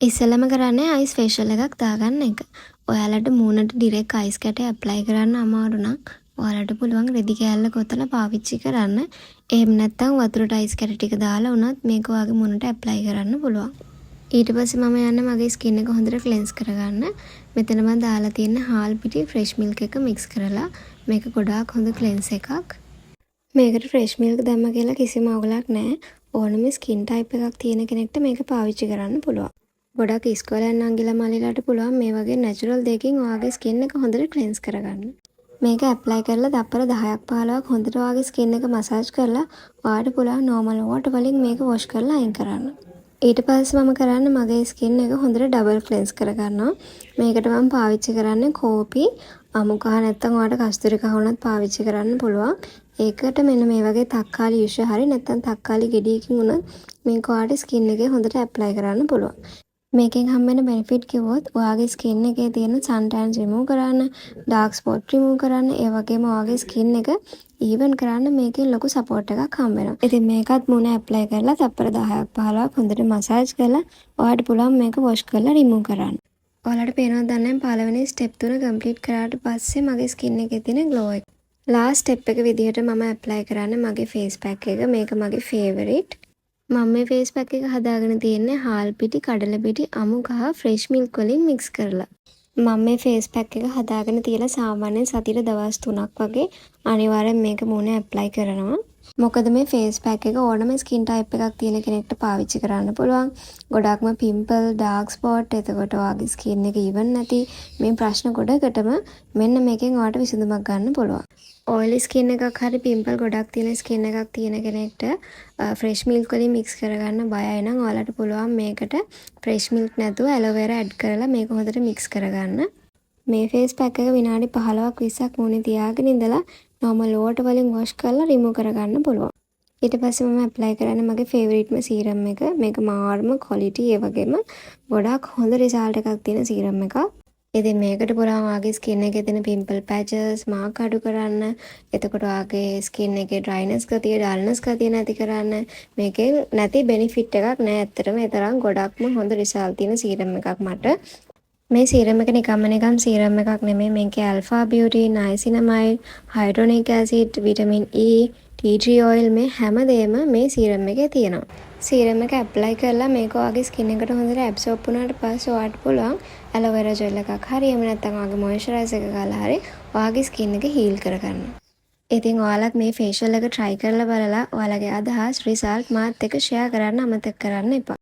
ඉස්සෙල්ලම කරන්නේ ice facial එකක් දාගන්න එක. ඔයාලට මූණට ඩිරෙක්ට් අයිස් කැටය ඇප්ලයි කරන්න අමාරු නම් ඔයාලට පුළුවන් රෙදි කෑල්ල ගොතලා පාවිච්චි කරන්න. එහෙම නැත්නම් වතුරට අයිස් කැට ටික දාලා වුණත් මේක ඔයාගේ මූණට ඇප්ලයි කරන්න පුළුවන්. ඊට පස්සේ මම යන්නේ මගේ ස්කින් එක හොඳට ක්ලෙන්ස් කරගන්න. මෙතන මම දාලා තියෙන්නේ හාල් පිටි ෆ්‍රෙෂ් මිල්ක් එක මික්ස් කරලා. මේක ගොඩාක් හොඳ ක්ලෙන්ස් එකක්. මේකට ෆ්‍රෙෂ් මිල්ක් දැම්ම කියලා කිසිම අවුලක් නෑ. ඕනම ස්කින් ටයිප් එකක් තියෙන කෙනෙක්ට මේක පාවිච්චි කරන්න පුළුවන්. ගොඩක් ඉස්කෝලේ යන නංගිලා මල්ලිලාට පුළුවන් මේ වගේ නැචරල් දෙයකින් ඔයාගේ ස්කින් එක හොඳට ක්ලෙන්ස් කරගන්න. මේක ඇප්ලයි කරලා තප්පර 10ක් 15ක් හොඳට ඔයාගේ ස්කින් එක මසාජ් කරලා ඔයාට පුළුවන් නෝමල් වෝටර් වලින් මේක වොෂ් කරලා අයින් කරන්න. ඊට පස්සේ මම කරන්නේ මගේ ස්කින් එක හොඳට ඩබල් ක්ලෙන්ස් කරගන්නවා. මේකට මම පාවිච්චි කරන්නේ කෝපි, අමු කහ, නැත්තම් ඔයාට කස්තුරි කහ වුණත් පාවිච්චි කරන්න පුළුවන්. ඒකට මෙන්න මේ වගේ තක්කාලි යුෂ හරි නැත්තම් තක්කාලි ගෙඩියකින් වුණත් මේක ඔයාට ස්කින් එකේ හොඳට ඇප්ලයි කරන්න පුළුවන්. මේකෙන් හම්බෙන බෙනිෆිට් කිව්වොත්, ඔයාගේ ස්කින් එකේ තියෙන සන් ටෑන්ස් රිමූව් කරන්න, ඩාර්ක් ස්පොට් රිමූව් කරන්න, ඒ වගේම ඔයාගේ ස්කින් එක ඊවන් කරන්න මේකෙන් ලොකු සපෝට් එකක් හම්බ වෙනවා. ඉතින් මේකත් මූණ ඇප්ලයි කරලා තප්පර 10ක් 15ක් හොඳට මසාජ් කරලා ඔයාට පුළුවන් මේක වොෂ් කරලා රිමූව් කරන්න. ඔයාලට පේනවද දන්නේ නැහැ, පළවෙනි ස්ටෙප් තුන කම්ප්ලීට් කරාට පස්සේ මගේ ස්කින් එකේ තියෙන ග්ලෝ එක. ලාස්ට් ස්ටෙප් එක විදිහට මම ඇප්ලයි කරන්නේ මගේ ෆේස් පැක් එක. මේක මගේ ෆේවරිට්. මම මේ ෆේස් පැක් එක හදාගෙන තියෙන්නේ හාල් පිටි, කඩල පිටි, අමු කහ, ෆ්‍රෙෂ් මිල්ක් වලින් මික්ස් කරලා. මම මේ ෆේස් පැක් එක හදාගෙන තියලා සාමාන්‍යයෙන් සතියට දවස් 3ක් වගේ අනිවාර්යෙන් මේක මූණේ ඇප්ලයි කරනවා. මොකද මේ ෆේස් පැක් එක ඕනම ස්කින් ටයිප් එකක් තියෙන කෙනෙක්ට පාවිච්චි කරන්න පුළුවන්. ගොඩක්ම පිම්පල්, ඩාර්ක් ස්පොට්, එතකොට ඔයාගේ ස්කින් එක ඊවන් නැති මේ ප්‍රශ්න ගොඩකටම මෙන්න මේකෙන් ඔයාට විසඳුමක් ගන්න පුළුවන්. ඔයිලි ස්කින් එකක් හරි පිම්පල් ගොඩක් තියෙන ස්කින් එකක් තියෙන කෙනෙක්ට ෆ්‍රෙෂ් මිල්ක් වලින් මික්ස් කරගන්න බයයි නම්, ඔයාලට පුළුවන් මේකට ෆ්‍රෙෂ් මිල්ක් නැතුව ඇලෝවෙරා ඇඩ් කරලා මේක හොඳට මික්ස් කරගන්න. මේ ෆේස් පැක් එක විනාඩි 15ක් 20ක් මූණේ තියාගෙන ඉඳලා නෝමල් වෝටර් වලින් වොෂ් කරලා රිමූව් කරගන්න පුළුවන්. ඊට පස්සේ මම ඇප්ලයි කරන්නේ මගේ ෆේවරිට්ම සීරම් එක. මේක මාරම ක්වොලිටි, ඒ වගේම ගොඩක් හොඳ රිසල්ට් එකක් තියෙන සීරම් එකක්. ඉතින් මේකට පුළුවන් ඔයාගේ ස්කින් එකේ තියෙන පිම්පල් පැචස්, මාක් අඩු කරන්න. එතකොට ඔයාගේ ස්කින් එකේ ඩ්‍රයිනස් ගතිය, ඩල්නස් ගතිය නැති කරන්න. මේකෙන් නැති බෙනිෆිට් එකක් නෑ ඇත්තටම. ඒ තරම් ගොඩක්ම හොඳ රිසල්ට් තියෙන සීරම් එකක් මට. මේ සීරම් එක නිකම්ම නිකම් සීරම් එකක් නෙමෙයි. මේකේ alpha arbutin, niacinamide, hyaluronic acid, vitamin E, tea tree oil මේ හැමදේම මේ සීරම් එකේ තියෙනවා. සීරම් එක ඇප්ලයි කරලා මේක ඔයාගේ ස්කින් එකට හොඳට ඇබ්සෝබ් වුණාට පස්සේ ඔයාට පුළුවන් ඇලෝවෙරා ජෙල් එකක් හරි එහෙම නැත්නම් ඔයාගේ මොයිස්චරයිසර් එක ගාලා හරි ඔයාගේ ස්කින් එක හීල් කරගන්න. ඉතින් ඔයාලත් මේ ෆේෂල් එක try කරලා බලලා ඔයාලගේ අදහස්, රිසල්ට් මාත් එක්ක ෂෙයා කරන්න අමතක කරන්න එපා.